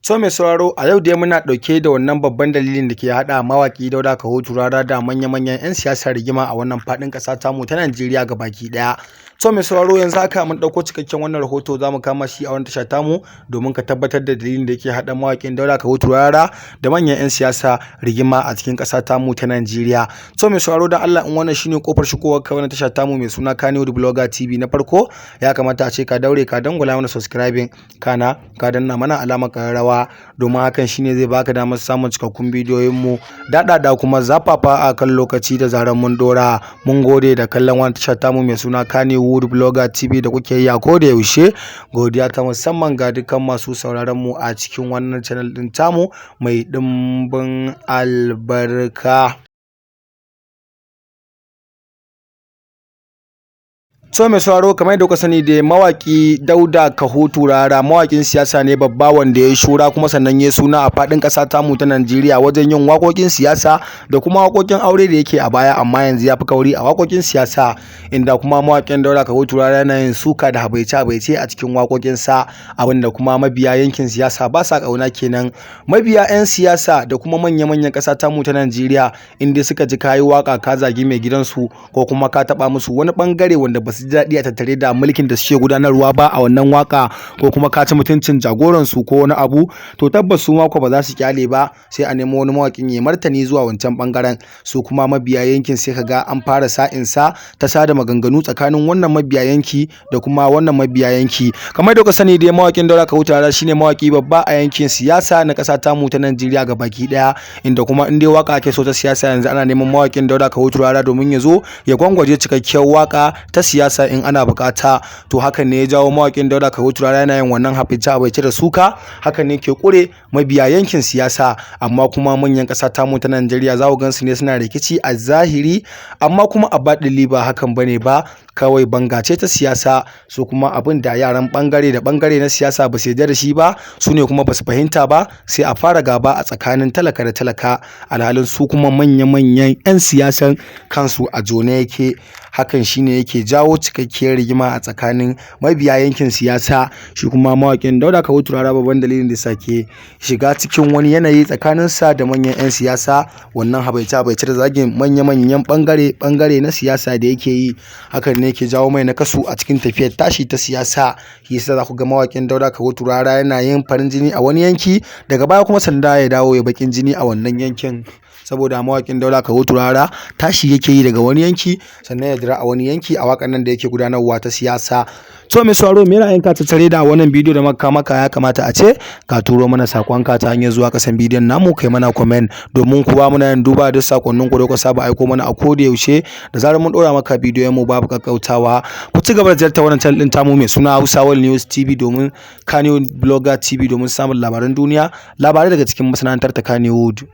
So mai sauraro, a yau dai muna ɗauke da wannan babban dalilin da ke haɗa mawaƙi Dauda Kahutu Rara da manya-manyan 'yan siyasar rigima a wannan faɗin ƙasa tamu ta Najeriya gabaki ɗaya. So mai sauraro, yanzu haka mun ɗauko cikakken wannan rahoto, za mu kama shi a wannan tasha tamu domin ka tabbatar da dalilin da yake haɗa mawaƙin Dauda Kahutu Rara da manyan 'yan siyasa rigima a cikin ƙasa tamu ta Najeriya. So mai sauraro, dan Allah in wannan shine kofar shigowar ka wannan tasha tamu mai suna Kannywood Blogger TV na farko, ya kamata a ce ka daure ka dangwala mana subscribing, kana ka danna mana alamar ƙararrawa, domin hakan shine zai baka damar samun cikakkun bidiyoyin mu daɗaɗa kuma zafafa a kan lokaci da zarar mun dora. Mun gode da kallon wannan tashar tamu mai suna Kannywood Blogger TV da kuke yi a koda yaushe. Godiya ta musamman ga dukkan masu sauraron mu a cikin wannan channel ɗin tamu mai ɗimbin albarka. So mai sauraro, kamar yadda kuka sani dai, mawaki Dauda Kahutu Rara mawakin siyasa ne babba wanda ya shura kuma sannan ya suna a faɗin ƙasa tamu ta Najeriya wajen yin waƙoƙin siyasa da kuma waƙoƙin aure da yake a baya, amma yanzu ya fi kauri a waƙoƙin siyasa, inda kuma mawakin Dauda Kahutu Rara yana yin suka da habaice-habaice a cikin waƙoƙinsa, abinda kuma mabiya yankin siyasa ba sa ƙauna kenan. Mabiya 'yan siyasa da kuma manya-manyan ƙasa tamu ta Najeriya, inda suka ji kayi waƙa ka zagi mai gidansu ko kuma ka taɓa musu wani ɓangare wanda ba su ji daɗi a tattare da mulkin da suke gudanarwa ba a wannan waka, ko kuma ka ci mutuncin jagoransu ko wani abu, to tabbas su ma ko ba za su kyale ba, sai a nemo wani mawakin ya martani zuwa wancan bangaren. Su kuma mabiya yankin sai ka ga an fara sa'in sa ta sada maganganu tsakanin wannan mabiya yanki da kuma wannan mabiya yanki. Kamar da kuka sani dai, mawakin Dauda Kahutu Rara shine mawaki babba a yankin siyasa na ƙasa tamu ta Najeriya gabaki ɗaya, inda kuma in dai waka ake so ta siyasa, yanzu ana neman mawakin Dauda Kahutu Rara domin ya zo ya gwangwaje cikakkiyar waka ta siyasa in ana bukata. To hakan ne ya jawo mawakin Dauda Kahutu Rara yana yin wannan habaice habaice da suka, hakan ne ke kure mabiya yankin siyasa. Amma kuma manyan ƙasa tamu ta Najeriya za ku gansu ne suna rikici a zahiri, amma kuma a baɗili ba hakan bane ba, kawai banga ce ta siyasa. Su kuma abin da yaran bangare da bangare na siyasa ba su yarda da shi ba, su ne kuma ba su fahimta ba, sai a fara gaba a tsakanin talaka da talaka, alhalin su kuma manya-manyan 'yan siyasan kansu a jone yake. Hakan shine yake jawo cikakkiyar rigima a tsakanin mabiya yankin siyasa. Shi kuma mawakin Dauda Kahutu Rara, babban dalilin da sake shiga cikin wani yanayi tsakaninsa da manyan 'yan siyasa, wannan habaice-habaice da zagin manya-manyan bangare-bangare na siyasa da yake yi, hakan ne yake jawo mai nakasu a cikin tafiyar tashi ta siyasa. Yasa za ku ga mawakin Dauda Kahutu Rara yana yin farin jini a wani yanki, daga baya kuma sanda ya dawo ya bakin jini a wannan yankin, saboda mawakin Dauda Kahutu Rara tashi yake yi daga wani yanki sannan ya jira a wani yanki a wakan nan da yake gudanarwa ta siyasa. So mai sauraro, me ra'ayinka tattare da wannan bidiyo da muka maka? Ya kamata a ce ka turo mana sakonka ta hanyar zuwa kasan bidiyon namu kai mana comment, domin kuwa muna yin duba duk sakonnin ku da kuka saba aiko mana a koda yaushe da zarar mun dora maka bidiyon mu babu kakkautawa. Ku ci gaba da ziyartar wannan channel din tamu mai suna Hausa World News TV domin Kannywood Blogger TV, domin samun labaran duniya, labarai daga cikin masana'antar ta Kannywood.